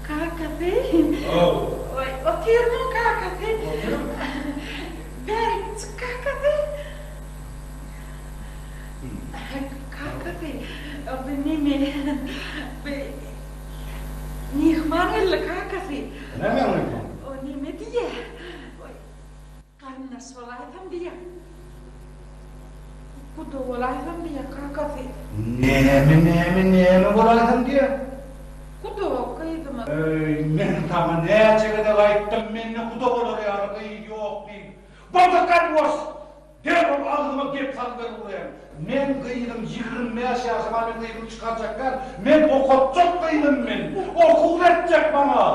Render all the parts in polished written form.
Kakasy. Haw. Oý, otyrmyň kakasy? Otyryn. Bärik çyk kakasy. Kakasy, bu neme? Bu myhman geldi kakasy. Näme myhman? O neme diýýä? Oý, Garyndaş bolaýsam diýýä. Guda bolaýsam diýýä kakasy. Näme, näme, näme bolaýsam diýýä? Guda gyzyma. Eý, men saňa näçe gezek aýtdym, mende guda bolar ýaly gyz ýok diýip. Bolsa gaý boş! Derhal agzyma gep salyberip urýaň. Men gyzym 25 ýaşy bar, men gyzymy çykarjak däl. Men okatjak gyzym men. Okuw etjek maňa.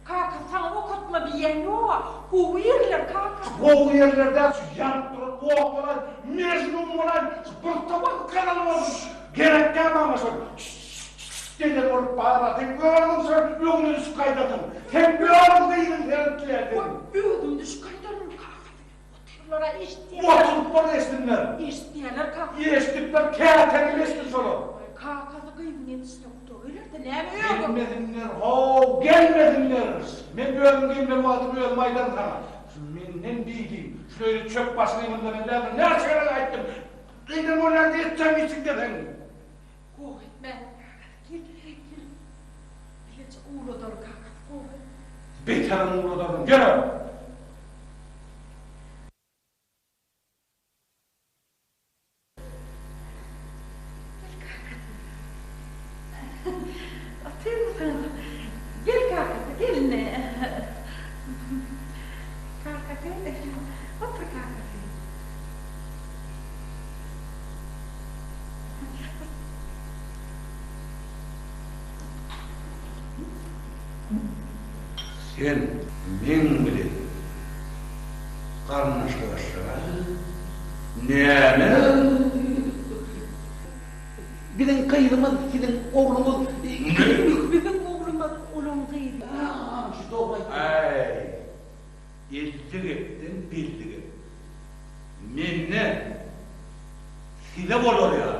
Kaka saňa okatma diýýän ýoga gowy ýerler kaka. Şu gowy ýerler däl şu ýanyp duran ot bolaý mejnun bolaý şu bir tabak gazal bolsun gerek däl maňa şol şşşşşş eden bolup bara sen özüň şol öňüne düşüp gaýdadyň sen özüň gyzyň seretýä sen. Özüm düşüp gaýdaryn kaka otyrlara eşitýärler. Oturyp bol eşitsinler. Eşitýärler kaka. Eşidipler käteňi eşitsin şolar. Kakasy gyzyň ýetişse guda gelerdi näme öňüň. Gelmesinler how gelmesinler. Men özüm gelmeli wagtym özüm aýdaryn saňa. Şu menden diýdiň. Şu öýde çöp başyny munda men däldir. Näçe gezek aýtdym. Gyzym bolýar diýip içiňde seň. Goh etme kakasy gel gel. Bileje ugradaly kakasy goh et. Beterin ugradaryn gel. Gel kakasy. Otyrmysyň? Gel kakasy, gel indi. Kakasy, otur kakasy. Sen meň bilen garyndaşlaşjaga näme? Biziň gyzymyz siziň ogluňyz. Biziň oglumyz olaň gyzy. Şu dogry aýtdy. Äý, elli gepden belli gep. Mende size bolar ýaly.